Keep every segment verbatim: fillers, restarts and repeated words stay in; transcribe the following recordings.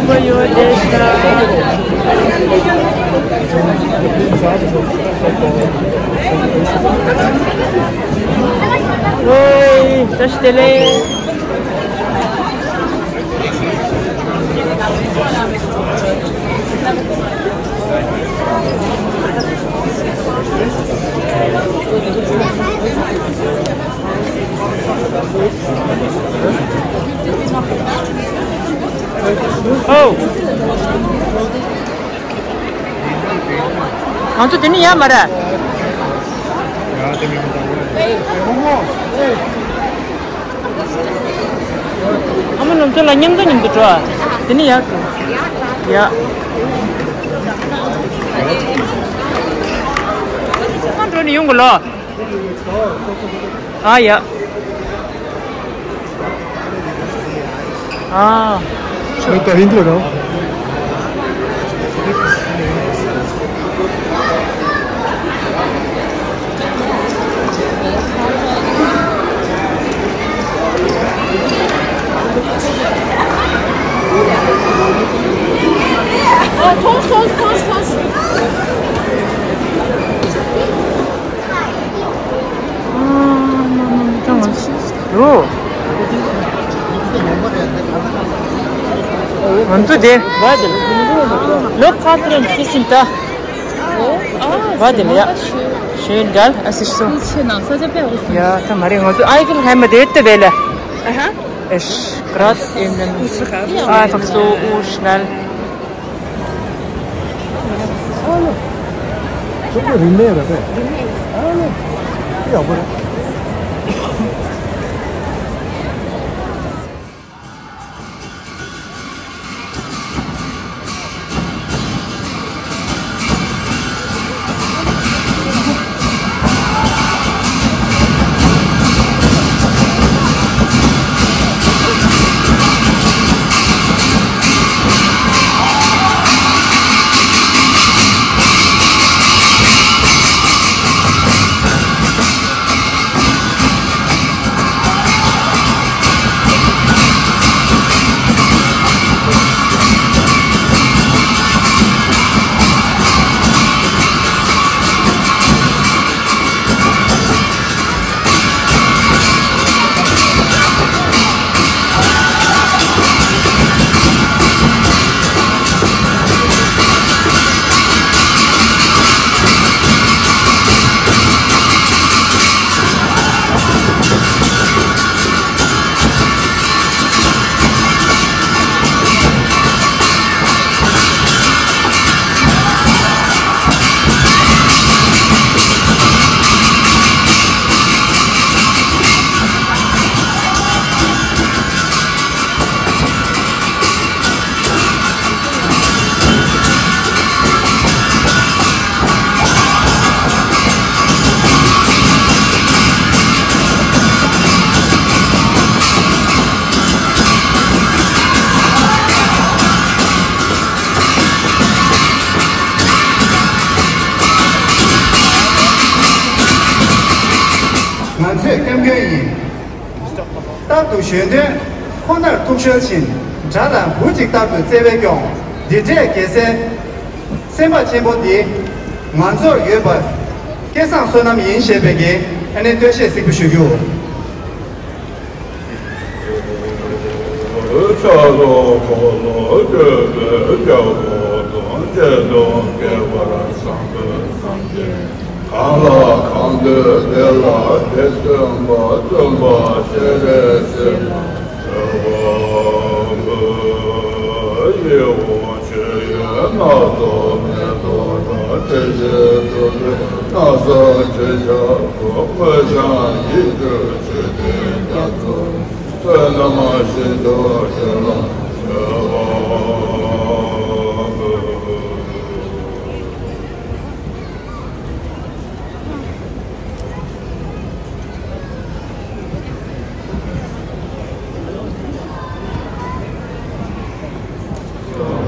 ཡོད་དེ་ཤ། ཝེ། བཀྲ་ཤིས་བདེ་ལེགས། ཨོ། ང་ཚོ་དེ་ནས་ཡར་མར། ཨ་མ་ལོ་ཚོ་ལ་མཉམ་དུ་མཉམ་དུ་འགྲོ་ཨ། དེ་ནས་ཡར་འགྲོ། ཡ། ཁ་འགྲོ་ནས་ཡོང་གི་ལོ། ཨ་ཡ། ཨ། མི་ད་ཧིན་དུ་རོ། ཨ། ཐོངས་ཐོངས་ཐོངས་ཐོངས། ང་ཚོ་དེ་བ་དེ་ལོ་ཁ་ཐུར་ཤི་སིན་ད། བ་དེ་ལ་ཡ། ཤེས་འདྲ་ཨ་སི་སོ། ཁྱེད་ནང་ས་ཆ་པས་འོ་སོང་། ཡ་ད་མ་རེད། ང་ཚོ་ཨའི་ཕིལ་ཧེ་མ་དེ་ཏི་བེ་ལ། ཨ་ཧ། ཨེ་ཤ་ག་ར་ཨེ་མན། ཨ་ཐག་སོ་ཨུ་ཤ་ནལ། ཁྱོད་ཚོ་རིན་མེད་རེད་པས། ཨ་ནི། ཡག་པོ་རེད། ང་ཚོས་སྐྱབས་མགོན་ཡིན། རྟག་ཏུ་གཞོན་དོན་ཁོ་ནར་ཐུགས་གཞོལ་ཕྱིན། དགྲ་ལ་འབུ་གཅིག་ལྟར་དུ་བརྩེ་བས་སྐྱོང་། འདི་འདྲའི་རྒྱལ་སྲས་སེམས་དཔའ་ཆེན་པོ་འདི་ང་ཚོར་ཡོད་པ་སྐལ་བཟང་བསོད་ནམས་ཡིན་ཞེས་པའི་གི་ཨ་ནི་བསྟོད་བཤད་གཟིགས་པ་ཞུ་རྒྱུ། གང་ལ་གང་འདུལ་དེ་ལ་དེ་སྟོན་པ། སྟོན་པ་སྤྱན་རས་གཟིགས་ལ་མཆོད་པ་འབུལ། ཡིད་འོང་མཆོད་ཡོན་སྣ་ཚོགས་མེ་ཏོག་བཀྲ། དེ་བཞིན་སྒྲུབ་པའི་སྣང་གསལ་དྲི་ཞིམ་བསྔོ། དངོས་བྱང་ཡིད་སྤྲུལ་མཆོད་རྟེན་རྒྱ་མཚོ། བསོད་ནམས་ཤིན་ཏུ་ཆེ་ལ་མཆོད་པ་འབུལ།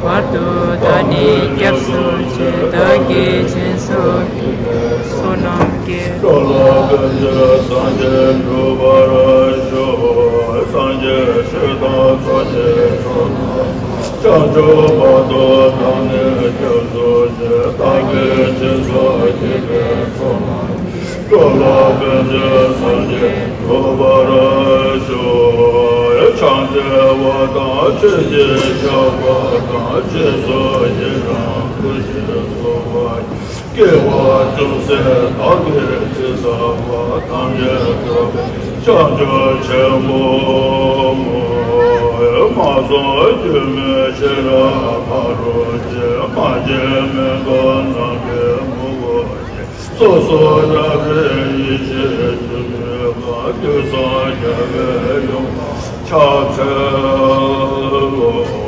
བར་དུ་བདག་ནི་སྐྱབས་སུ་མཆི། བདག་གིས་སྦྱིན་སོགས་ཀྱི་བསོད་ནམས་ཀྱིས། འགྲོ་ལ་ཕན་ཕྱིར་སངས་རྒྱས་འགྲུབ་པར་ཤོག། སངས་རྒྱས་ཆོས་དང་ཚོགས་ཀྱི་མཆོག་དང་། བྱང་ཆུབ་བར་དུ་བདག་ནི་སྐྱབས་སུ་མཆི། བདག་གིས་སྦྱིན་སོགས་བགྱིས་པའི་ཚོགས་རྣམས་ཀྱིས། འགྲོ་ལ་ཕན་ཕྱིར་སངས་རྒྱས་འགྲུབ་པར་ཤོག། ཕྱག་འཚལ་བ་དང་མཆོད་ཅིང་བཤགས་པ་དང་། རྗེས་སུ་ཡི་རང་བསྐུལ་ཞིང་གསོལ་བ་ཡི། སྐྱེ་བ་ཅུང་ཟད་བདག་གིས་ཅི་བསགས་པ། ཐམས་ཅད་རྫོགས་པའི་བྱང་ཆུབ་ཆེན་པོ་ངོ་། མ་བསམས་རྒྱུ་མེད་ཤེས་རབ་ཕ་རོལ་ཕྱིན། མ་སྐྱེས་མུན་པ་རྣམ་པའི་མུན་པ་ཞི། སོ་སོར་རབ་རིབ་ཡེ་ཤེས་ཆུ་མེ་འབར། རྒྱུད་སྲུང་རྒྱལ་བའི་ཡུམ་ལ་ཕྱག་འཚལ་ལོ། གངས་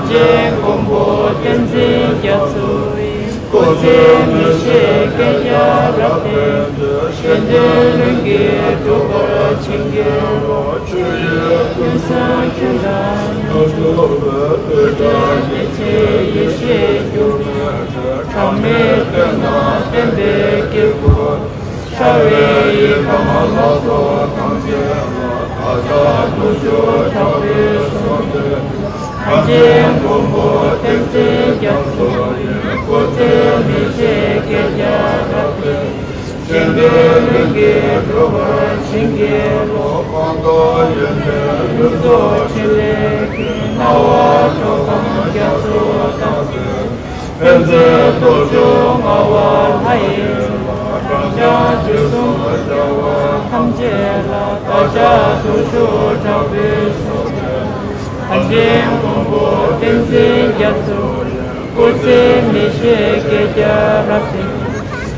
ཅན་མགོན་པོ་བསྟན་འཛིན་རྒྱ་མཚོ་ཡི། སྐུ་ཚེ་མི་ཤིགས་བསྐལ་བརྒྱར་རབ་བརྟན། གཞན་དོན་ལྷུན་གྱིས་གྲུབ་པར་བྱིན་གྱིས་རློབས། ཆོས་ཡི་ཀུན་བཟང་ཁྱོད་དང་མཉམ་པར་སྒྲུབ་པའི། ཐུགས་རྗེ་ཡེ་ཤེས་འགྱུར་མེད་ ཐ་མལ་དོན་དང་ལྡན་པའི་སྐྱེས་བུ། ཤར་བའི་ཡི་དམ་ལྷ་ཚོགས་ཐམས་ཅད་ལ། བདག་ཅག་དུག་ཤོག་དྲག་པོས་བཟུང་སྟེ། ཐམས་ཅད་མགོན་པོ་བསྟན་འཛིན་རྒྱ་མཚོ་ཡི། སྐུ་ཚེ་མི་ཤིགས་བསྐལ་བརྒྱར་བརྟན། གཞན་དོན་ལྷུན་གྱིས་གྲུབ་པར་བྱིན་གྱིས་རློབས། སྤངས་རྟོགས་ཡོན་ཏན་ལྷུན་རྫོགས་ཕྲིན་ལས་ཀྱི། སྣང་བ་སྤྲོ་སྟངས་རྒྱ་མཚོ་ལྟ་བུའི། ཕན་མཛད་རྡོ་རྗེ་ལྔ་པ་ལྷ་ཡི་བུ། སྲོག་བཅད་དུས་གསུམ་རྒྱལ་བ་ཐམས་ཅད་ལ། བདག་ཅག་དུག་ཤོག་དྲག་པོས་བཟུང་སྟེ། ཐམས་ཅད་མགོན་པོ་བསྟན་འཛིན་རྒྱ་མཚོ་ཡི། སྐུ་ཚེ་མི་ཤིགས་བསྐལ་བརྒྱར་བརྟན།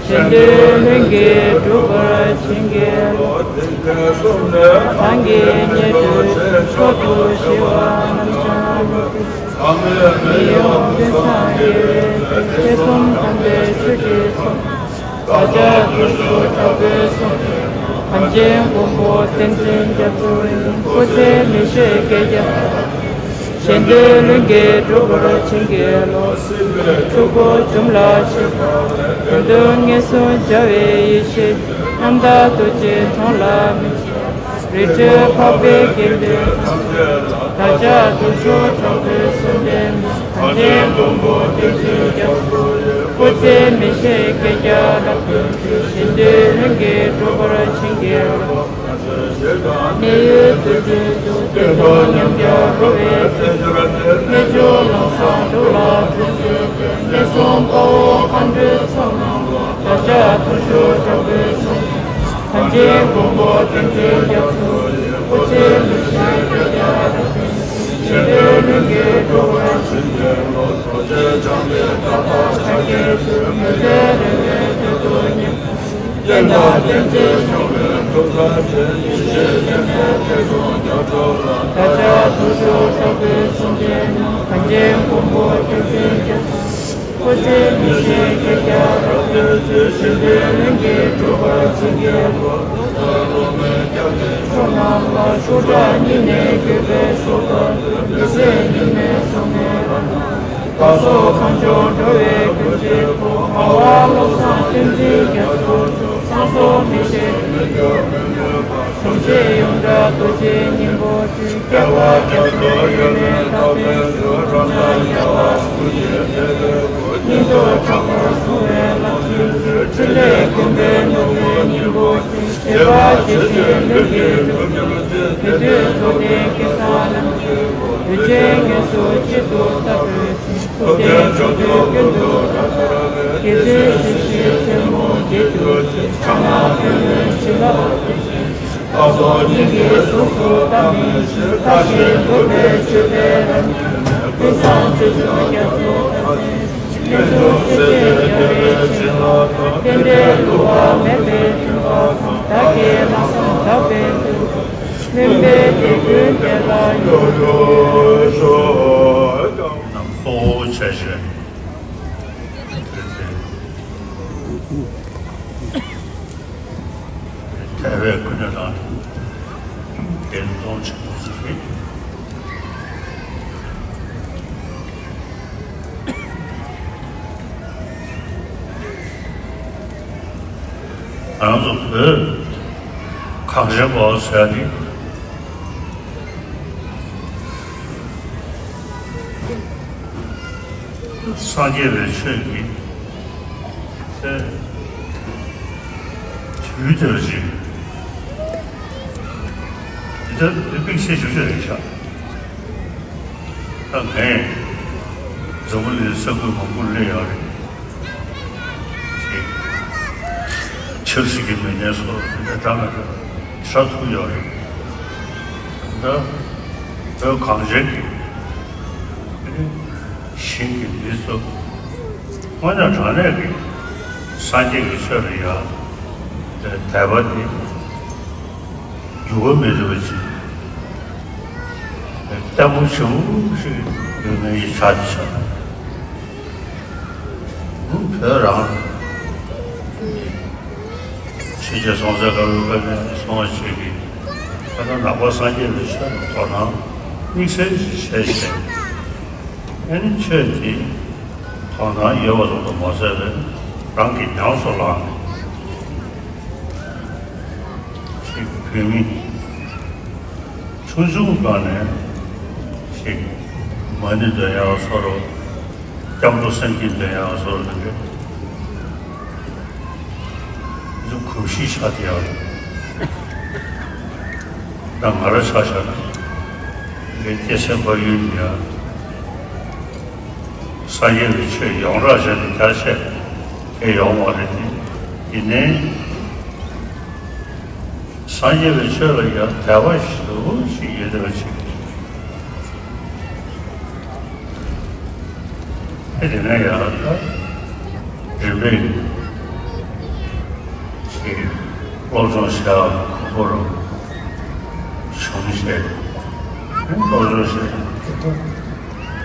གཞན་དོན་ལྷུན་གྱིས་གྲུབ་པར་བྱིན་གྱིས་རློབས། ཐང་གི་ཉེ་དུ་མཆོག་ཏུ་ཞི་བ་རྣམ་བྱང་ལུགས། མི་གཡོ་ཀུན་བཟང་རྒྱལ་བའི་སྲས། དེ་གསུམ་དམ་པའི་ཆོས་ཀྱི་ཚོགས། བདག་ཅག་དུག་ཤོག་དྲག་པོས་བཟུང་སྟེ། ཐམས་ཅད་མགོན་པོ་བསྟན་འཛིན་རྒྱ་མཚོ་ཡི། སྐུ་ཚེ་མི་ཤིགས་བསྐལ་བརྒྱར། གཞན་དོན་ལྷུན་གྱིས་གྲུབ་པར་བྱིན་གྱིས་རློབས། སྲིད་པའི་འཁྲུལ་འཁོར་འཇོམས་ལ་མཆིས་པ། དོན་དུ་ངན་སོང་བྱ་བའི་ཡེ་ཤེས་ཀྱི། རྣམ་དག་རྡོ་རྗེའི་གདུང་ལ་མི་ཕྱིན། རི་ཁྲོད་འཕགས་པའི་དགེ་འདུན་ཐམས་ཅད་ལ། བདག་ཅག་དུག་ཤོག་དྲག་པོས་བཟུང་སྟེ། ཐམས་ཅད་མགོན་པོ་བསྟན་འཛིན་རྒྱ་མཚོ་ཡི། སྐུ་ཚེ་མི་ཤིགས་བསྐལ་བརྒྱར་བརྟན། གཞན་དོན་ལྷུན་གྱིས་གྲུབ་པར་བྱིན་གྱིས་རློབས། གནས་ཡུལ་དུ་སྤྱོད་དུ་བསྟན་དང་ཉམས་ཀྱང་རོལ་པའི་ཚེ། རྣལ་འབྱོར་ལམ་བཟང་འགྲོ་ལ་སྒྲོལ་མཛད་པའི། ངན་སོང་དཔའ་བོ་མཁའ་འགྲོའི་ཚོགས་རྣམས་ལ། བདག་ཅག་དུག་ཤོག་དྲག་པོས་བཟུང་སྟེ། ཐམས་ཅད་མགོན་པོ་བསྟན་འཛིན་རྒྱ་མཚོ་ཡི། སྐུ་ཚེ་མི་ཤིགས་བསྐལ་བརྒྱར་བརྟན། གཞན་དོན་ལྷུན་གྱིས་གྲུབ་པར་བྱིན་གྱིས་རློབས། རྡོ་རྗེ་འཆང་གི་བཀའ་དང་ཕྱག་རྒྱའི་མཛོད། མི་ཟད་རིང་བའི་དུས་སུ་ཉིད། རྟེན་དང་བསྟན་འཛིན་སྐྱོང་བའི་གྲུབ་མཐའ་ཅན། ཡེ་ཤེས་ཡེ་ནས་ཐེག་གསུམ་རྒྱ་མཚོ་ལ། བདག་ཅག་དུག་ཤོག་དྲག་པོས་བཟུང་སྟེ། ཐམས་ཅད་མགོན་པོ་བསྟན་འཛིན་རྒྱ་མཚོ། སྐུ་ཚེ་མི་ཤིགས་བསྐལ་བརྒྱར་བརྟན། གཞན་དོན་ལྷུན་གྱིས་གྲུབ་པར་བྱིན་གྱིས་རློབས། ཚོགས་རྣམས་ལ་ཤུགས་དྲག་སྙིང་ནས་གུས་པས་གསོལ་བ་འདེབས། མི་ཟད་སྙིགས་མའི་མཚོ་མོའི་རང་སྣང་། བདག་སོགས་གང་བྱུང་འགྲོ་བའི་ཀུན་གྱི་བུ། ངག་དབང་བློ་བཟང་བསྟན་འཛིན་རྒྱ་མཚོ་མཆོག། བསང་གསོལ་མི་ཤེས་མི་འགྱུར་མི་ལུས་པ། གཟུགས་ཅན་ཡོངས་གྲགས་རྡོ་རྗེའི་སྙིང་པོ་སྤྱོད། སྐྱེ་བ་རྒྱ་མཚོའི་ཡུལ་ནས་དག་པའི་ཆོས། རབ་འབྱམས་རྒྱལ་བ་སྐུ་ཡི་རྒྱལ་པོའི་སྐུ། སྙིང་སྟོབས་དྲག་པོར་བཟུང་བའི་ལྷ་ཆེན་གྱི། ཕྲིན་ལས་མགོན་པོའི་ནོར་བུའི་སྙིང་པོ་སྤྱོད། བྱེ་བ་བྱེད་ཅིང་ལྷུན་གྱིས་གྲུབ་པའི་ཚུལ། དེ་དུས་རྫོགས་ལྡན་སྐལ་བཟང་རྣམས་ཀྱི་བུ། ཡུལ་ཅན་ངན་སོང་གཅིག་ཏུ་བཏགས་པའི་ཕྱིར། ཐུབ་བསྟན་ཕྱོགས་དུས་ཀུན་ཏུ་རབ་འཕེལ་བའི། དགེ་ཚུལ་སྲིད་ཞིའི་རྩེ་མོར་རྒྱས་གྱུར་ཅིག། ཕྱག་ན་པདྨོའི་བྱིན་རླབས་ཀྱི་རྒྱལ། བདག་སོགས་སྙིང་གི་གཟུགས་སུ་བལྟ་མི་ཤེས། བཀྲ་ཤིས་འགུགས་པའི་མཆོད་པའི་རབ་གནས། ཀུན་བཟང་སྤྱོད་མཆོག་རྒྱ་མཚོ་ལྟ་བུའི། རྣལ་འབྱོར་སྲས་བཅས་རྒྱལ་བའི་བྱིན་རླབས་དང་། རྟེན་འབྲེལ་བསླུ་བ་མེད་པའི་མཐུན་པ་དང་། བདག་གིས་ལམ་བཟང་བསྒྲགས་པའི་མཐུས། སྨོན་པའི་དེད་དཔོན་དེ་ལ་གཡོ་སྒྱུ་ཤོག། རྣམས་གཙོ་བོ་བྱས་བྱས། དེ་ཚེ་དལ་བའི་ཀུན་ནས་བསླངས་ཏེ་བདེན་སྟོང་ཆེན་པོ་ཟེར་བའི། ང་རང་ཚོ་བོད་གངས་ཅན་པ་ཟེར་ཡ་འདི། སངས་རྒྱས་པའི་ཆོས་ཀྱི་དུས་དེར་ཅིག་འདི་ལྟར་དམིགས་བསལ་ཞུ་རྒྱུ་རེད་ཤག། ད་ངས་འཛམ་བུ་གླིང་ས་ཁུལ་མང་པོ་སླེབས་ཡོད་རེད། ཅིག་ཆབ་སྲིད་ཀྱི་མི་སྣ་སོགས་འདི་འདྲ་འདྲ་མི་འདྲ་ཧྲ་ཐུག་ཡོད་རེད། ད་བོད་གངས་ཅན་གྱི་ཞིང་གི་མི་ཚོ་དངོས་གནས་དྲང་གནས་ཀྱི་སངས་རྒྱས་ཀྱི་ཆོས་ལ་ཡ་དད་པ་འདི་འགྱུར་བ་མེད་པ་ཅིག་ལྟད་མོ་ཆེན་པོ་ཞིག་ཡོད་མཁན་ཞིག་ཆགས་ཀྱི་ཆགས། བོད་རང་ཆོས་རྒྱལ་སྲོང་བཙན་སྒམ་པོའི་སྐབས་ནས་བཟུང་བ་ཞིག་གིས་ད་ལྟ་ནང་པ་སངས་རྒྱས་པའི་ཆོས་ལ་དོ་སྣང་དམིགས་བསལ་ཞིག་བྱས་བྱས། ཨ་ནི་ཆོས་དེ་ གང་དང་ཡོད་པ་ཙམ་དུ་མ་ཟད་པའི་རང་གིས་ཉམས་སུ་བླངས་ནས་ཅིག་བོད་མི་ཆུང་ཆུང་སྒང་ནས་ཅིག་མ་ཎི་འདོན་ཡག་བཟོ་འདྲ། སྐྱབས་འགྲོ་སེམས་བསྐྱེད་འདོན་ཡག་བཟོ་འདྲ་དེ་འདྲ་ཚོ་གོམས་གཤིས་ཆགས་བསྡད་ཡོད་རེད། ད་ང་རང་ཆ་བཞག་ན་ངའི་སྐྱེས་ས་ཕ་ཡུལ་ཡ། སངས་རྒྱས་པའི་ཆོས་ཡོངས་གྲགས་བྱས་ནས་རྒྱ་ཆེ་གེ་ཡོང་བ་རེད་དེ། ཡིན་ནའི་སངས་རྒྱས་པའི་ཆོས་ལ་ཡང་དད་པ་ཞེ་པོ་ཞིག་ཡོད་པ་ཞིག་རེད། དེ་ནས་ཡང་ད་རིམ་པས་ཅིག་སློབ་སྦྱོང་བྱ་བ་ཁག་པོ་རུ་བྱུང་བྱས། སློབ་སྦྱོང་བྱས།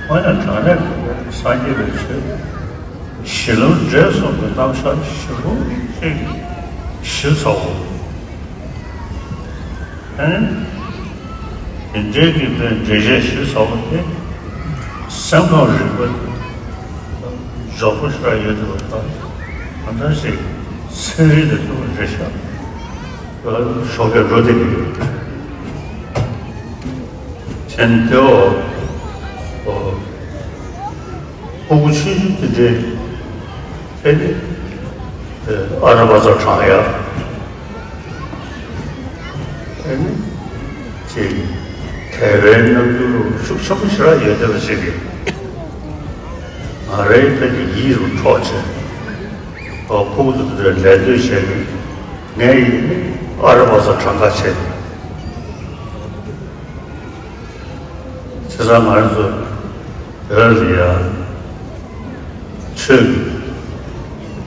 འོ་ཡང་དྲང་གནས་སངས་རྒྱས་པའི་ཆོས་གཞི་ལམ་འབྲས་གསུངས་པའི་རྣམ་གཞག་ཞེ་པོ་ཅིག་ཞིབ་ཚགས་པོ། ཨ་ནི། དེ་འདྲའི་གི་དཔེ་འགྲེལ་བཤད་ཞིབ་ཚགས་པོ་དེ་སེམས་ཁམས་རིག་པ་འཇོག་པོ་ཞིག་ཡོད་དེ་བ་དང་། ད་ལྟ་ཞིག་ཚན་རིག་དང་མཐུན་པ་རེད་ཤག་ཞོགས་ཀས་འགྲོ་བསྡད་ཀྱི་ཡོད། ཅན་དེའོ། ཨོ། ཕྲུ་གུ་ཆུང་ཆུང་དེ་འདྲའི་ཨེ་ནི་ཨ་ར་བ་ཚ་དྲངས་ཡ། ཨེ་ནི་ཅིག་དད་པའི་རྣམ་འགྱུར་ཤུགས་ཆེན་པོ་ཞེ་དྲག་ཡོད་བསྡད་པ་ཞིག་གིས། ང་རའི་ཕ་གི་ཡིད་རུ་འཕྲོག་བྱས། ཨོ། ཕྲུ་གུ་ཚོ་དེ་འདྲ་ལད་ཟློས་བྱས་ནས་ངས་ཡིན་ཨ་ར་བ་ཚ་དྲངས་ཁ་བྱས། བྱས་ཙང་ང་རང་ཚོ་བོད་ལ་ཡ་ཆོས་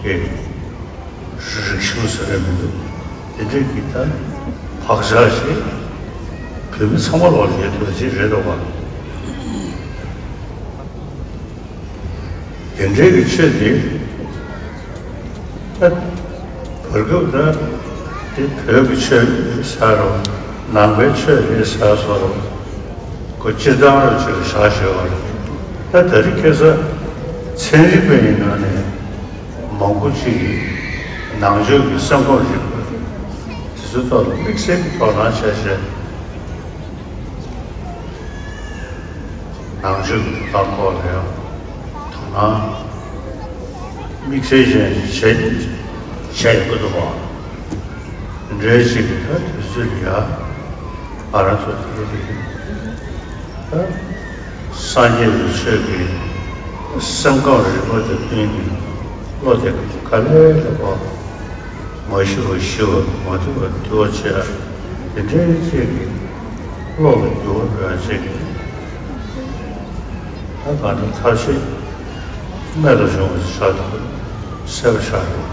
ཀྱི་རིག་གཞུང་ཟེར་ཡ་མི་འདུག་དེ་འདྲའི་གི་ད་བག་ཆགས་ཤིག་བོད་མི་ཚང་མ་ལོག་ལ་ཡོད་པ་ཅིག་རེད་འདུག་ག་དེ་འདྲའི་གི་ཆོས་དེ། ད་བར་སྐབས་ད་དེ་བོད་ཀྱི་ཆོས་རེད་ཟེར་རོ། ནང་པའི་ཆོས་རེད་ཟེར་སོ་རོ། ཁོ་སྤྱིར་བཏང་རུ་ཅིག་བཞག་ཞོར་བ་རེད། ད་ད་རེས་ཁ་སང་ཚན་རིག་པ་ཡི་ནང་ནས་མང་པོ་ཅིག་གིས་ནང་ཆོས་ཀྱི་སེམས་ཁམས་རིག་པ་དེ་ཚོའི་ཐོག་ལ་དམིགས་བསལ་གྱི་དོ་སྣང་བྱས་བྱས། ནང་ཆོས་ཀྱི་ཐོག་ལ་ཡང་དོ་སྣང་དམིགས་བསལ་ཅན་བྱས་བྱས་ཡོང་གི་འདུག་པ། འདྲའི་ཞིག་གིས་ད་དུས་ཚོད་ལ་ཡ་ང་རང་ཚོ་དེ་འདྲ་ཡིན། ད་སངས་རྒྱས་པའི་ཆོས་ཀྱི་སེམས་ཁམས་རིག་པ་དང་བསྟུན་ནས་བློ་དེ་དཀའ་ལས་ལ་བབ། མ་ཞི་བ་ཞི་བ། མ་དུལ་བ་དུལ་བ་བྱས། དེ་འདྲའི་ཅིག་གི་བློ་ལ་འགྱུར་བ་འགྲོ་ཡ་ཅིག་གི། ད་གང་ལྟར་ཐབས་ཤེས་རྨད་དུ་བྱུང་བ་ཞིག་ཆགས་འདུག་གསལ་པོ་ཆགས་འདུག་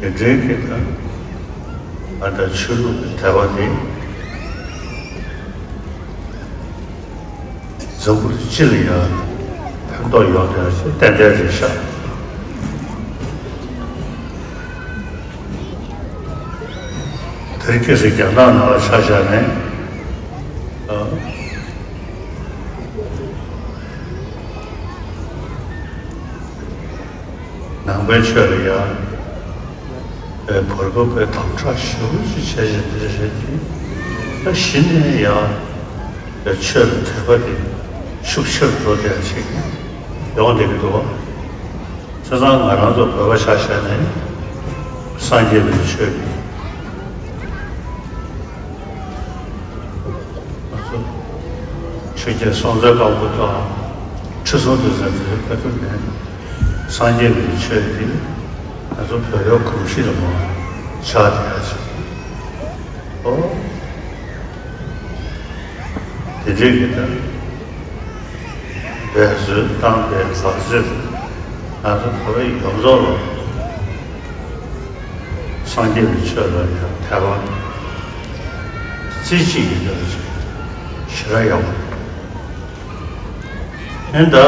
དེ་འདྲའི་གི་ད་གང་ལྟར་ཆོས་ལུགས་ཀྱི་དད་པ་དེ། འཛམ་བུ་གླིང་སྤྱི་ལ་ཡང་ཕན་ཐོགས་ཡོང་བསྡད་ཡ་ཞིག་ཏན་ཏན་རེད་ཤག་དེ་རིང་ཁ་སང་རྒྱ་ནག་ནང་ལ་ཆ་བཞག་ནས། ཨ། ནང་པའི་ཆོས་ལ་ཡང་བོད་པ་པའི་དམ་དྲག་ཞེ་པོ་ཅིག་བྱས་བྱས་འདི་རེད་དེ། ད་གཞི་ནས་ཡང་ཆོས་ལ་དད་པ་དེ་ཤུགས་ཆེར་འགྲོ་བསྡད་ཅིག་ཡོང་བསྡད་ཀྱི་འདུག་བ། བྱས་ཙང་ང་རང་ཚོ་བོད་པ་ཆ་བཞག་ནས་སངས་རྒྱས་པའི་ཆོས་ཀྱི། ང་ཚོ་ཆོས་རྒྱལ་སྲོང་བཙན་སྒམ་པོ་དང་ཁྲི་སྲོང་ལྡེ་བཙན་དེ་ཚོ་ཕེབས་ཐུབ་མེད། སངས་རྒྱས་པའི་ཆོས་འདི་ང་ཚོ་བོད་པའི་གོམས་གཤིས་ལ་མ་ཆགས་བསྡད་ཡ་ཅིག་ཨོ། དེ་འདྲའི་གི་ད་འབད་རྩོལ་བཏང་པའི་ལག་རྩལ་ང་ཚོ་བོད་པའི་ཡོངས་རྫོགས་ལ། སངས་རྒྱས་པའི་ཆོས་ལ་ཡང་དད་པ་རྩེ་གཅིག་ཡིན་པ་ཞིག་ཞེ་དྲག་ཡག་པོ་ཡིན་ད། ད་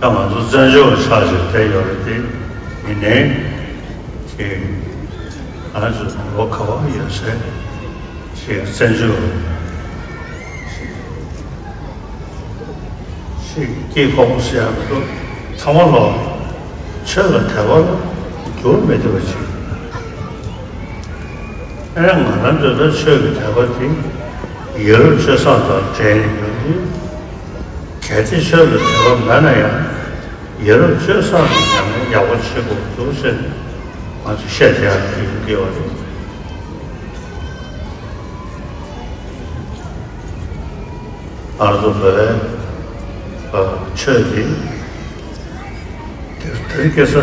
ང་ཚོ་བཙན་བྱོལ་བ་ཆགས་བྱས་བསྡད་ཡོད་རེད་དེ། ཡིན་ནའི་ཅིག་ང་ཚོ་ལོ་ག་བ་ཡོད་ཚད་ཅིག་བཙན་བྱོལ་ཞིག་སྐྱེས་ཁོམ་ཟེར་ཡག་འདུག་ཚང་མ་ལོ་ཆོས་ལ་དད་པ་འགྱུར་མི་ཐུབ་པ་ཅིག་ཨེ་ང་རང་ཚོ་ད་ཆོས་ཀྱི་དད་པ་དེ་ཡ་རབས་སྤྱོད་བཟང་དང་འབྲེལ་ནས་ཡོང་དུས། གལ་ཏེ་ཆོས་ལ་དད་པ་མེད་ན་ཡང་། ཡ་རབས་སྤྱོད་བཟང་གི་ཉམས་ལེན་ཡག་པོ་བྱེད་དགོས་འདུག་ཟེར་ནས་ང་ཚོས་བཤད་བསྡད་ཡག་དེ་ཡིན་གྱི་ཡོད་རེད། ང་ཚོ་བོད་པའི་ཆོས་དེ། དེར་དེར་སྐྱེ་ས་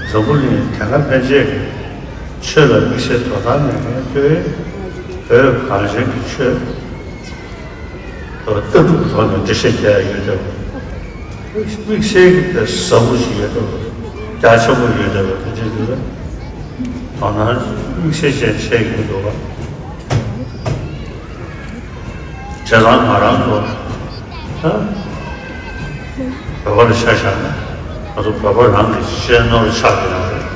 འཛམ་བུ་གླིང་དེ་སྔ་ཕན་ཆད་ཀྱི་ཆོས་ལ་དམིགས་བསལ་དོ་སྣང་མེད་མཁན་ཚོས་བོད་གངས་ཅན་གྱི་ཆོས་ལྟ་གྲུབ་ཐོག་ནས་འགྲེལ་བཤད་རྒྱག་ཡ་ཡོད་བསྡད་པ། དམིགས་བསལ་གྱི་དེ་ཟབ་པོ་ཞིག་ཡོད་བསྡད་པ། རྒྱ་ཆེན་པོ་ཡོད་བསྡད་པ་དེ་འདྲ་ཡོད་རེད། དོ་སྣང་དམིགས་བསལ་ཅན་བྱས་ཡོད་འདུག་བ། བྱས་ཙང་ང་རང་ཚོ་ད་བོད་པ་ལ་ཆ་བཞག་ན་ང་ཚོ་བོད་པ་རང་གི་གཅེས་ནོར་ཆགས་ཀྱི་ཡོད་རེད།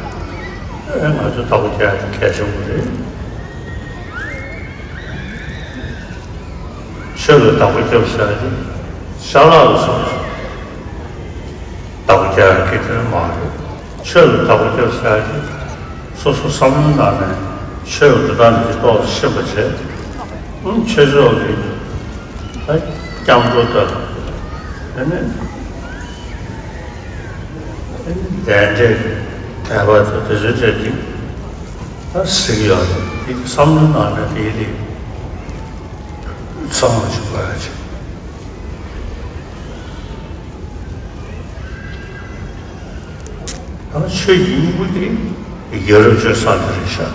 ཨེ་ང་ཚོ་བདག་པོ་རྒྱག་ཡ་གལ་ཆེན་པོ་རེད། ཆོས་ལ་བདག་པོ་རྒྱབ་བཞག་ཡ་དེ་ཅ་ལག་ལ་སོགས་བདག་པོ་རྒྱག་ཡ་གི་དོན་མ་རེད། ཆོས་ལ་བདག་པོ་རྒྱབ་བཞག་ཡ་དེ་སོ་སོ་བསམ་བློའི་ནང་ནས་ཆོས་འགྲོ་སྟངས་འདི་ཏོག་ཙམ་ཤེས་པ་བྱས། ཨང་ཆོས་ཕྱོགས་ཀྱི་ད་སྐྱབས་འགྲོ་དང་། དེ་ནས་དེ་ནས་དེ་འདྲའི་དད་པ་དང་དེ་ཚོའི་གྲས་ཀྱི་ད་གཟིགས་ཡོད་རེད། དེ་བསམ་བློའི་ནང་ནས་དེའི་རིགས་ཚང་མ་ཞིག་དགོས་ཡ་ཆེ། ད་ཆོས་ཀྱི་སྙིང་པོ་དེ་ཡ་རབས་སྤྱོད་བཟང་དེ་རེད་ཤག་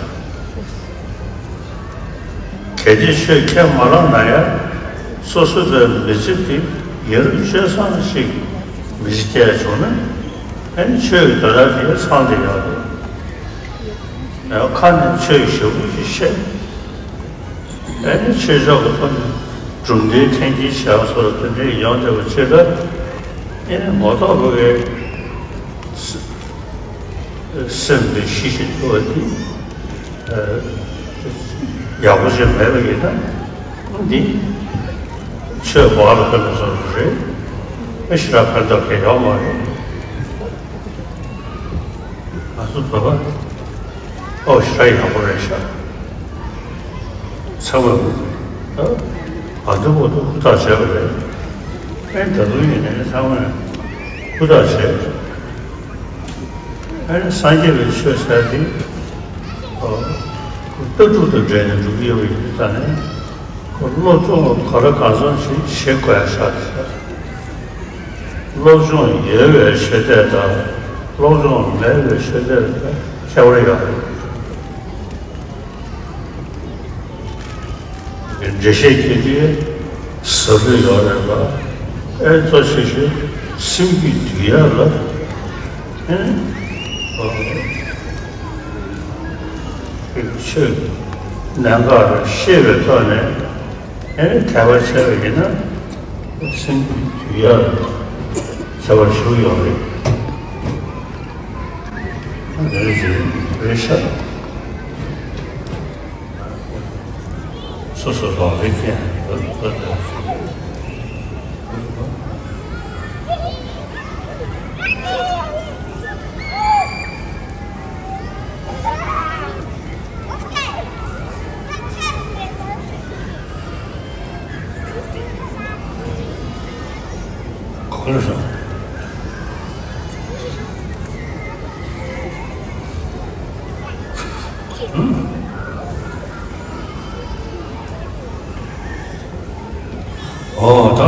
གལ་ཏེ་ཆོས་ཁས་མ་བླངས་ན་ཡང་སོ་སོ་པའི་མི་ཚེ་དེ་ཡ་རབས་སྤྱོད་བཟང་ཞིག་མི་ཚེ་སྐྱེལ་བྱུང་ན། ཨ་ནི་ཆོས་ཀྱི་དོན་དག་དེ་ཚང་བསྡད་ཡོད་རེད། ཡང་ཁ་ནས་ཆོས་ཞེ་པོ་ཞིག་བཤད། ཨ་ནི་ཆོས་ཕྱོགས་ཀྱི་ཐོག་ནས་གྲུབ་འབྲས་འཐེན་འཁྱེར་བྱ་བ་སོགས་དེ་འདྲའི་ཡོང་བསྡད་པ་ཅིག་ལ། ཨེ་ངོ་ཐོག་བོད་པའི་སེམས་པའི་གཤིས་ཤིག་ཐུབ་པ་དེ་ཡག་པོ་ཞིག་མེད་པ་ཡིན་ན། འདི་ཆོས་བག་ལ་ཕེབས་པ་བཟོ་འདྲ་རེད། ཨེ་ཞེ་དྲག་ཕན་ཐོགས་གང་ཡོད་མ་རེད། ང་ཚོ་བོད་པ་ཨོ་ཞེ་དྲག་ཡག་པོ་རེད་ཤག་ཚང་མ་ཨ་བར་དུ་བར་དུ་ཧུར་ཐག་བྱས་པ་རེད། ཨེ་ད་དུང་ཡིན་ནའི་ཚང་མས་ཧུར་ཐག་བྱས། ཨེ་སངས་རྒྱས་པའི་ཆོས་ཟེར་དེ་ཨོ་ལྟ་གྲུབ་དང་འབྲེལ་ནས་འགྲོ་གི་ཡོད་པ་ཡིན་དུས་ཙང་ནས། སློབ་སྦྱོང་ག་ལ་གང་འཚམ་ཞིག་བྱེད་དགོས་ཡ་ཤག་ཟེར། སློབ་སྦྱོང་ཡོད་པའི་ཆོས་དད་དང་སློབ་སྦྱོང་མེད་པའི་ཆོས་དད་ལ་ཁྱད་པར་ཡོད་རེད། འགྲེལ་བཤད་བྱེད་དུས་ཟབ་པོ་ཡོད་རེད་པ། ཨེ་གཙོ་ཆེ་ཤོས་སེམས་རྒྱུད་འདུལ་ཡ་ལ། ཨེ་ཆོས་གནད་འགག་རེ་ཤེས་པའི་ཐོག་ནས་ཨེ་དད་པ་བྱས་པ་ཡིན་ན་སེམས་རྒྱུད་འདུལ་ཡ་ཁྱད་པར་ཞིག་ཡོད་རེད། ཨ་ནི་རེད་ཤག་སོ་སོ་ལོག་རེ་ཀྱང་ག་རེ་ཟེར། ཨུམ། ཨོ་ད།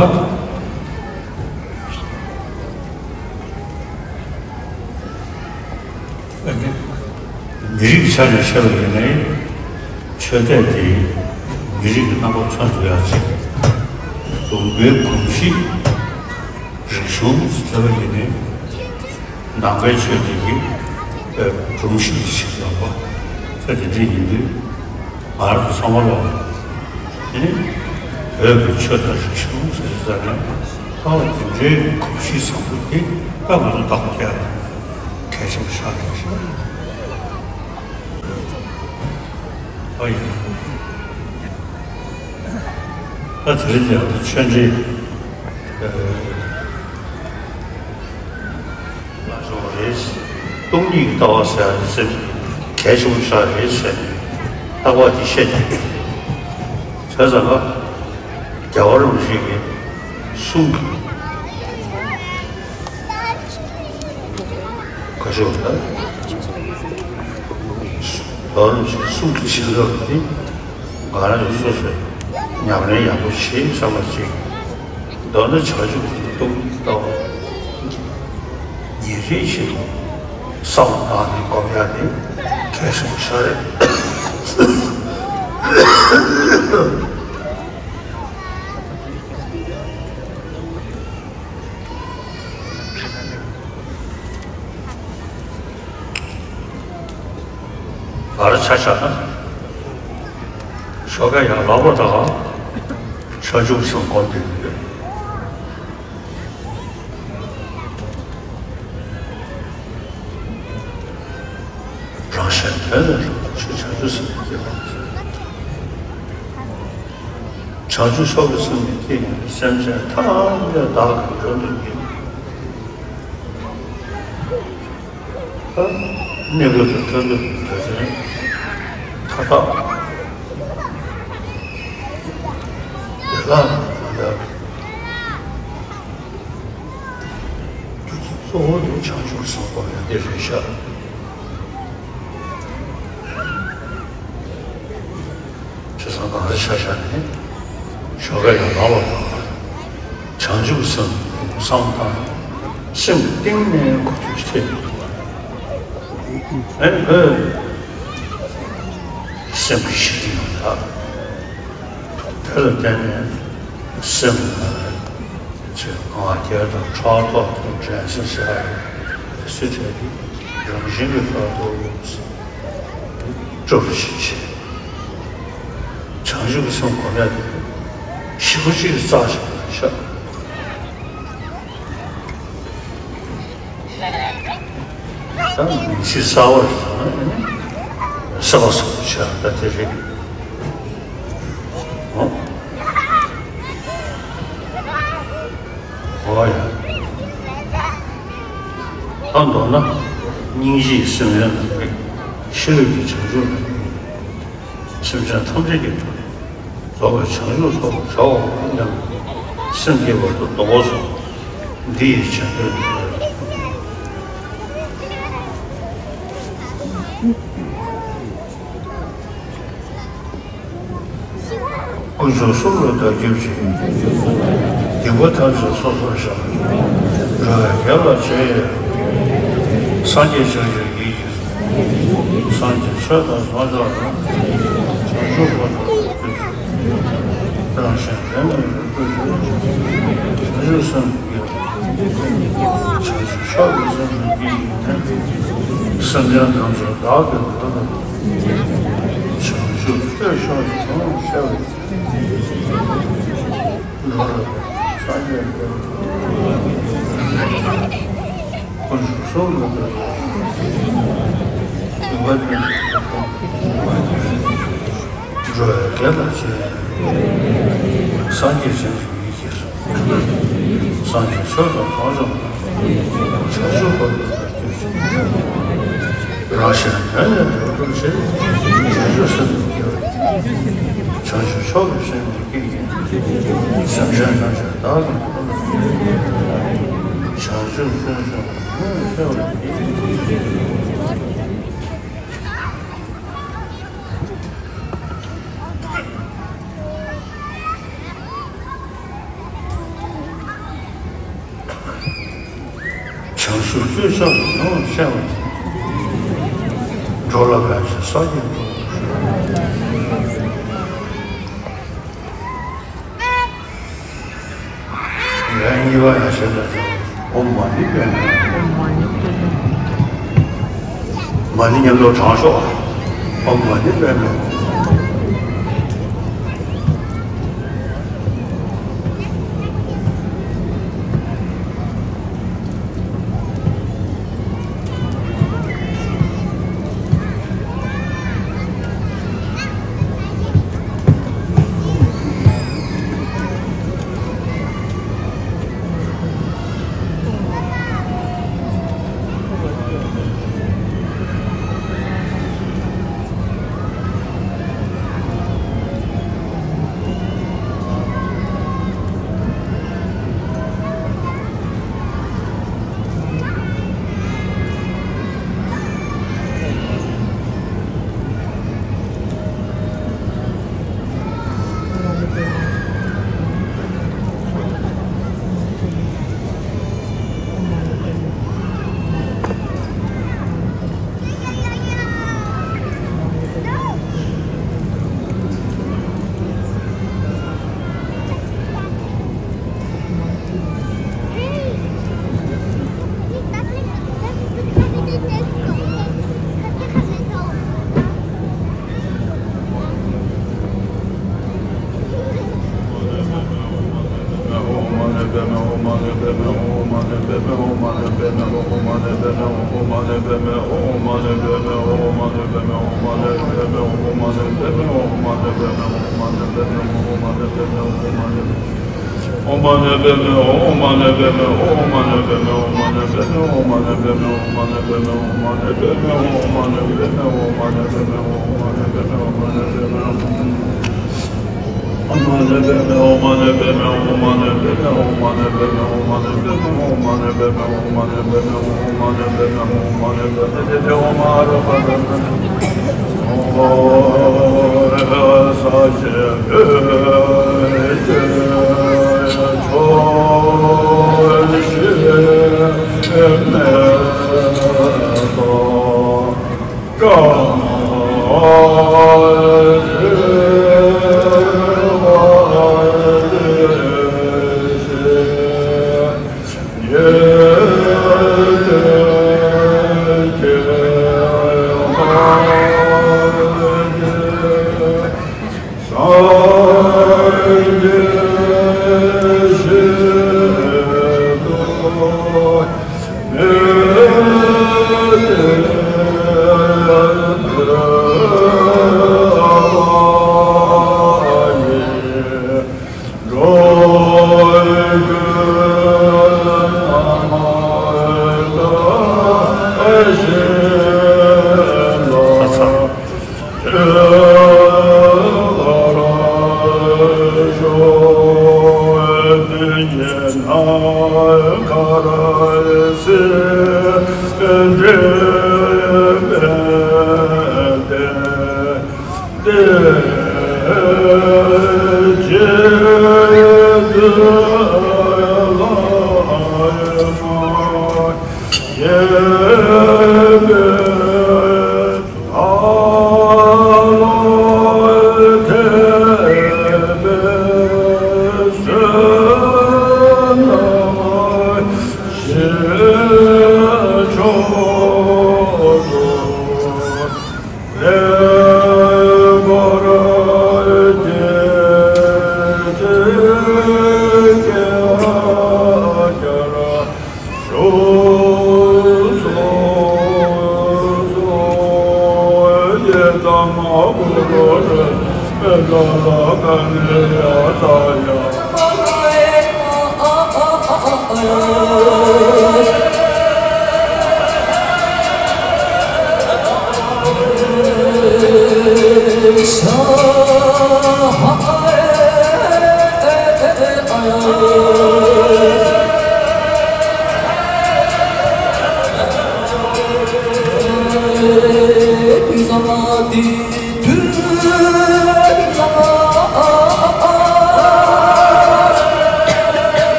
མི་རིགས་ཆ་ནས་བཤད་པ་ཡིན་ནའི་ཆོས་དད་དེ་མི་རིགས་ཀྱི་རྣམ་པ་མཚོན་ཐུབ་ཡག་ཅིག་ལུང་པའི་གོམས་གཤིས་རིག་གཞུང་ཟེར་བ་ཡིན་ནའི། ནང་པའི་ཆོས་དེ་གི་སྒྲོམ་གཞི་ཞིག་ཡོད་པ། ད་དེ་འདྲ་ཡིན་དུས་ང་རང་ཚོ་ཚང་མ་ལོག་ནི་བོད་ཀྱི་ཆོས་དང་རིག་གཞུང་ཟེར་ཙང་ནས་ད་དེ་འདྲའི་གོམས་གཤིས་བཟང་པོ་དེ་ད་ང་ཚོ་བདག་པོ་རྒྱག་གལ་ཆེན་པོ་ཆགས་འདུག་ཤག་ཨ་ཡིན། ད་དེ་རིང་ཡང་ཆོས་འབྲེལ། ལ་སོགས་རེད། སྟོང་ཉིད་ཀྱི་ལྟ་བ་ཟེར་ཡ་དེ་ཚེ་གལ་ཆེན་པོ་ཆགས་རེད་ཟེར་ནས་རྟག་པར་དེ་བཤད་ཀྱི་ཡོད། བྱས་ཙང་ང་རྒྱལ་བ་རིན་པོ་ཆེ་གི་གསུང་གི་ག་ཤོད་ད། རྒྱལ་བ་རིན་པོ་ཆེའི་གསུང་གི་བྱིན་རླབས་དེ་ང་རང་ཚོ་སོ་སོས་ཉམས་ལེན་ཡག་པོ་བྱེད་བསམ་པ་ཅིག་མདོར་ན་བྱང་ཆུབ་ཀྱི་སྟོང་ཉིད་ལྟ་བ་ཉིན་རེ་བཞིན་དུ་བསམ་བློ་བཏང་ནས་སྒོམ་ཡག་དེ་གལ་ཆེན་པོ་ཆགས་རེད། གར་ཆ་བཞག་ན། ཞོགས་ཀས་ཡར་ལངས་པ་དང་བྱང་ཆུབ་སེམས་སྒོམ་བསྡད་ཀྱི་ཡོད། རང་གཞན་དོན་ལ་རིག་པ་ཆོས་བྱང་ཆུབ་སེམས་ཀྱི་སྐྱེ་བ། བྱང་ཆུབ་མཆོག་གི་སེམས་ཀྱི་སྐྱེ་ཡི་སེམས་ཅན་ཐམས་ཅད་བདག་གིས་མགྲོན་དུ་བགྱི། གནས་སྐབས་སུ་ཐར་འདོད་ཀྱི་འདོད་དོན་མཐའ་དག་བདེ་བླག་ཏུ་འགྲུབ་ཡག་རྒྱུ་རྐྱེན་གཙོ་བོ་དེ་བྱང་ཆུབ་སེམས་སྒོམ་ཡག་དེ་རེད་ཤག་བྱས་ཙང་གང་ལྟར་ཆ་བཞག་ནས་ཞོགས་ཀས་ཡར་ལངས་པ་དང་བྱང་ཆུབ་སེམས་བསམ་བཏང་སེམས་གཏིང་ནས་གོ་ཐོས་ཐེབས་ཡོང་བ། ཨེ་ནི་བོད་སེམས་ཀྱི་ཞི་བདེ་ཡོང་ཐབས། དེ་ལ་བརྟེན་ནས་སེམས་ལ་ཅེས་ང་རྒྱལ་དང་ཕྲག་དོག་དང་འགྲན་སེམས་ཟེར་ཡ་སྲིད་བྲལ་གྱི་རང་བཞིན་གྱི་བར་དུ་སྐྱོབ་བྱེད་ཆེད། བྱང་ཆུབ་ཀྱི་སེམས་སྒོམ་ཡག་དེ་ཞེ་པོ་ཅིག་རྩ་ཆེན་པོ་ཆགས། ད་མིང་ཚིག་གསར་བ་ཞིག་ན་སེམས་པ་སོགས་བྱས་ད་དེ་རེད། ཨོ། ཨོ་ཡ། ད་མདོར་ན་སྙིང་རྗེའི་སེམས་ཡན་ལག་ལྔ་ཤེས་རབ་ཀྱི་བྱང་ཆུབ་ལ་སེམས་ཅན་ཐམས་ཅད་ཀྱི་རྫོགས་པའི་བྱང་ཆུབ་ཐོབ་པར་བྱའོ་སྙམ་སེམས་བསྐྱེད་པ་དང་སྡོམ་པ་སོགས་འདི་ཡི་བྱང་དོན་ཡིན། དཀོན་མཆོག་གསུམ་ལ་བདག་སྐྱབས་མཆི། སྡིག་པ་ཐམས་ཅད་སོ་སོར་བཤགས། འགྲོ་བའི་དགེ་ལ་རྗེས་སུ་སངས་རྒྱས་བྱང་ཆུབ་ཡིད་ཀྱིས་སངས་རྒྱས་ཆོས་དང་ཟུང་འཇུག་དང་། བྱང་ཆུབ་བར་དུ་བདག་སྐྱབས་མཆི། རང་གཞན་དོན་ལ་རིག་པ་ཆེ། བྱང་ཆུབ་སེམས་ཀྱི་རྒྱལ། བྱང་ཆུབ་མཆོག་གི་སེམས་ཀྱི་རྒྱལ་ཡིན་ནས། སེམས་ཅན་ཐམས་ཅད་བདག་གིས་མགྲོན་དུ། བྱང་ཆུབ་སྤྱོད་མཆོག་གི་དོན་ཤེས་པ། ནོར་སངས་རྒྱས་འགྲོ། དཀོན་མཆོག་གསུམ་ལ་བདག་སྐྱབས་མཆི། སྡིག་པ་ཐམས་ཅད་སོ་སོར་བཤགས། འགྲོ་བའི་དགེ་ལ་རྗེས་སུ། སངས་རྒྱས་བྱང་ཆུབ་ཡིད་ཀྱིས་སངས་རྒྱས་ཆོས་དང་ཟུང་འཇུག་དང་། བྱང་ཆུབ་བར་དུ་བདག་སྐྱབས་མཆི། རང་གཞན་དོན་ལ་རིག་པ་ཆེ། བྱང་ཆུབ་སེམས་ཀྱི་རྒྱལ། བྱང་ཆུབ་མཆོག་གི་སེམས་ཀྱི་རྒྱལ། སེམས་ཅན་ཐམས་ཅད་བདག་གིས་མགྲོན་དུ། བྱང་ཆུབ་སྤྱོད་མཆོག་ནོར་ཤེས་པ། བྱང་ཆུབ་སྤྱོད་མཆོག་ནོར་ཤེས་པ། འགྲོ་ལ་ཕན་ཕྱིར་སངས་རྒྱས་འགྲུབ། ལན་གཉིས་པ་ཡང་བྱས་ན། ཨོཾ་མ་ཎི་པདྨེ། མ་ཎི་མཉམ་དུ་བགྲང་ཤོག་ཨོཾ་མ་ཎི་པདྨེ།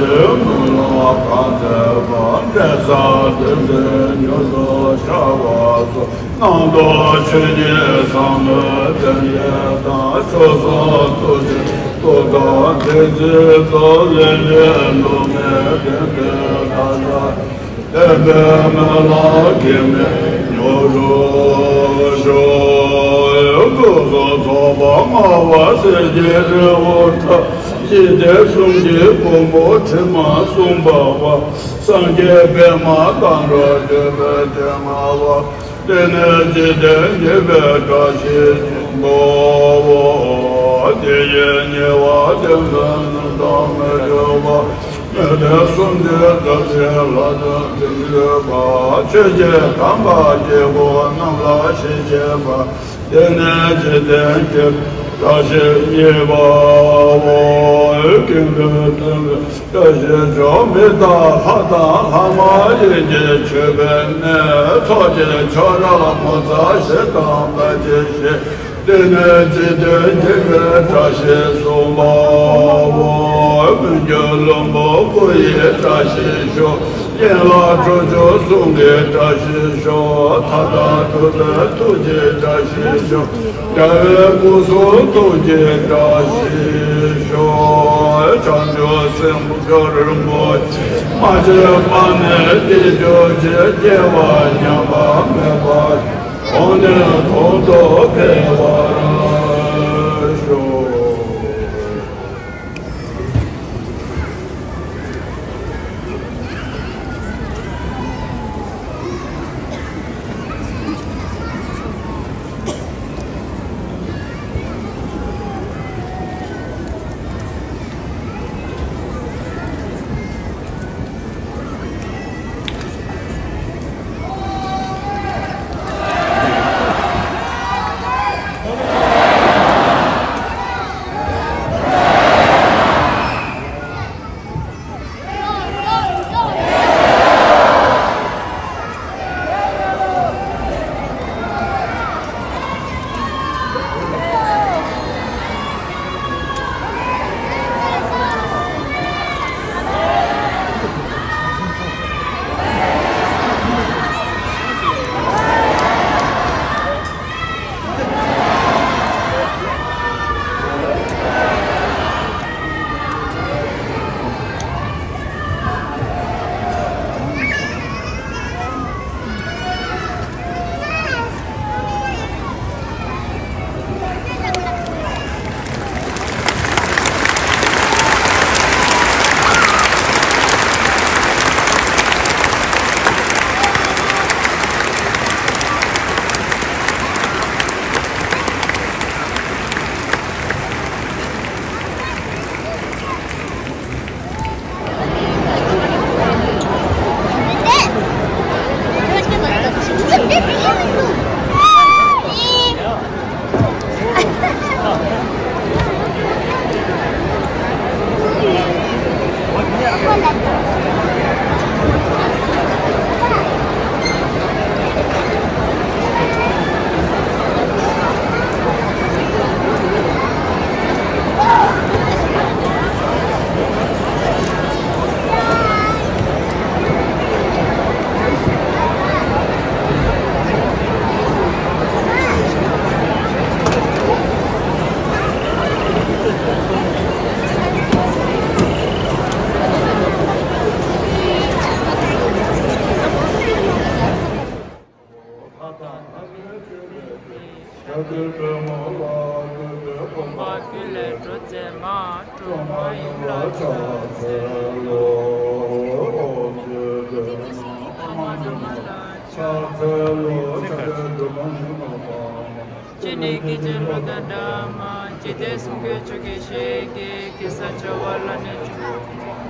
མི་ལ་གང་ཚེ་བ་འབྲས་བཟང་དོན་ཚེ་མྱུར་དུ་ཤར་བ་སོགས། སྣང་དུ་ཆོས་ཉིད་ཟབ་མོའི་དོན་ཡེ་དང་། མཆོག་གསུམ་ཐུགས་རྗེའི་ཐུགས་དམ་ཐེག་ཆེན་རྡོ་ལས་འདས། འགྲོ་མེད་བདེན་པའི་མཐའ་ལ། བདེན་པའི་མི་ལ་གེགས་མེད་མྱུར་ཤོག། སྐུ་གསུང་ཐུགས་པ་ལྔ་པ་སྲས་ཀྱི་རི་བོ་འདྲ། འཇིག་རྟེན་གསུམ་གྱི་མགོན་པོ་དྲི་མ་གསུམ་པ་བ། སངས་རྒྱས་པདྨ་དང་འགྲོ་འདུལ་བའི་སྡེ་ལྔ་པ། དེ་ནས་འཇིག་རྟེན་མཁྱེན་པའི་བཀྲ་ཤིས་ཤོག། དེ་ཡི་ཉེ་བར་བསྟན་པའི་ནུས་དང་མི་བསྐྱོད་པ། མི་ལྡན་གསུམ་མདོའི་ཐབས་ཤེས་ལྷ་དང་དྲིན་གྱུར་པ། ཆོས་ཀྱི་དམ་པ་དཀྱིལ་འཁོར་རྣམས་ལ་ཞི་བྱེད་པ། དེ་ནས་འཇིག་རྟེན་མཁྱེན་པའི་བཀྲ་ཤིས་གཉིས་པ་བོ། ཀུན་ཏུ་སྟོན་པའི་བཀྲ་ཤིས་ཤོག། མི་དང་ལྷ་དང་ལྷ་མ་ཡིན་གྱི་མཆོད་པའི་གནས། ཚོགས་ཀྱི་མཆོག་རབ་ངོ་མཚར་ཞེས་དང་པ་ཅི་ཞེས། དེ་ནས་འཇིག་རྟེན་མཁྱེན་པའི་བཀྲ་ཤིས་གསུམ་པ་བོ། མི་འགྱུར་ལྷུན་པོ་སྐུ་ཡི་བཀྲ་ཤིས་ཤོག། ཡན་ལག་ཁྲོ་ཆུ་གསུམ་གྱི་བཀྲ་ཤིས་ཤོག། མཐའ་དག་གྲུབ་པའི་ཐུགས་ཀྱི་བཀྲ་ཤིས་ཤོག། རྒྱལ་བའི་སྐུ་གསུང་ཐུགས་ཀྱི་བཀྲ་ཤིས་ཤོག། བྱང་ཆུབ་སེམས་མཆོག་རིན་པོ་ཆེ། མ་སྐྱེས་པ་ནས་སྐྱེ་གྱུར་ཅིག། སྐྱེས་པ་ཉམས་པ་མེད་པ། གོང་ནས་གོང་དུ་འཕེལ་བར་ཤོག། ཅི་ནས་སྐད་ཅིག་ལོ་དང་འདྲ་མ། འཇིག་རྟེན་གསུམ་མགོན་མཆོག་གི་ཞལ་གྱིས། གེ་སར་བྱེ་བ་ལ་ནི་བྱུང་།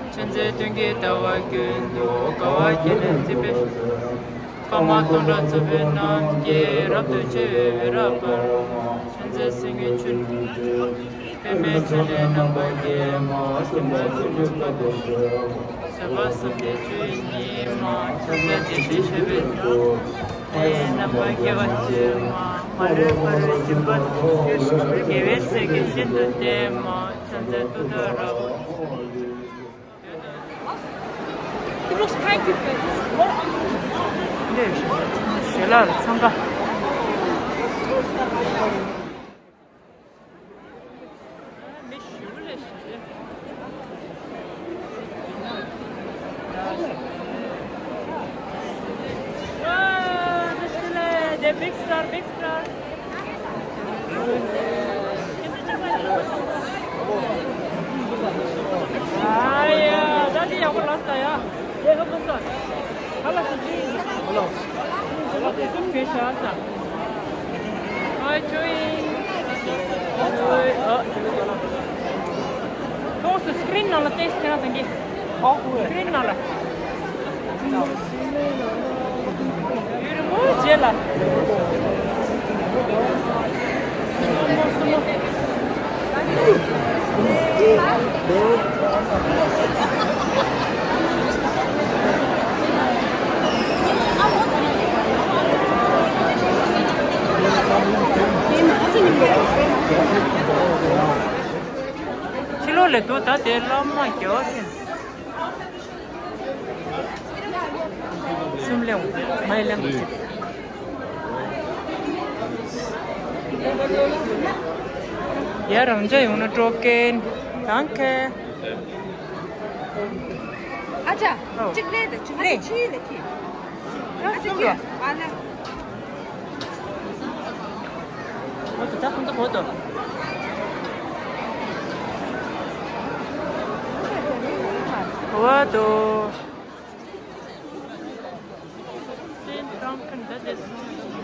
མཁྱེན་བརྩེ་སྟོན་ཀའི་ཟླ་བ་ཀུན་ཏུ། དགའ་བ་བརྒྱ་ནི་བརྩེགས་པའི་ཞལ། པདྨ་སྟོང་ཕྲག་བརྩེགས་པའི་རྣམ་རྒྱལ། རབ་ཏུ་ཕྱེ་བའི་འོད་རབ་འབར། མཁྱེན་བརྩེ་སེང་གེའི་ཆུ་ནང་བཞུགས། པདྨའི་མཚན་ལས་རྣམ་པར་རྒྱལ་མ། ལྡན་པ་ཀུན་གྱི་བཀའ་དང་འགྲོགས། བཟོད་པ་བསམ་གྱིས་ཆོས་ཉིད་མ། མཁྱེན་བརྩེ་དེ་བཞིན་གཤེགས་པའི་མཛོད། ལྷ་ཡི་རྣམ་པར་རྒྱལ་བ་ཆེ་མ། མ་ལུས་ཕ་རོལ་ཕྱིན་པ་དང་། དགེ་བའི་བཤེས་ཀྱིས་ཤིན་ཏུ་བསྟེན་མ། མཁྱེན་བརྩེ་ཏུཏྟཱ་ར་བ། འདི་ཞལ་ལག་ལ་འཚམས་པ། The big star, big star. ཨ་ཡ། ད་འདི་ཡག་པོ་ལགས་ད་ཡ། ཡེ་ཧ་མ་ས། ཧ་ལ་སི་ཅི། ཧ་ལ་སི་ཅི། ཧ་ལ་སི་ཅི། ཨ་ཅོ་ཡི། ཨ། ཏོག་ཙམ་སི་ཀི་རིན་ནང་ལ་ཏོག་ཙམ་ཁྱེད་རང་ཚོ་འདི། ཨོ། སི་ཀི་རིན་ནང་ལ། ཡུལ་མོ་རྗེ་ལ། སུ་མོ་སུ་མོ། ཕྱི་ལོགས་ལ་འདུག་ད་དེ་བླ་མ་རྒྱལ་བ་ཕེབས། སུམ་ལེའུ་མའི་ལེའུ་གཅིག་ཡ། རང་ཅག་ཡོང་ན་སྤྲོ་མཁན། Danke། ཨ་ཅག་ཨོ། གཅིག་ལས་དང་གཅིག་ལས། ཕྱིའི་ལས་ཀྱི། ཨ་ཅག་གི་ཨ་ལ། འོ་དོ། ད་ཁོང་ཚོ་གོ་དོ། འོ་དོ། སེམས་ཁྲང་ཁན་ད་དེ་སོང་།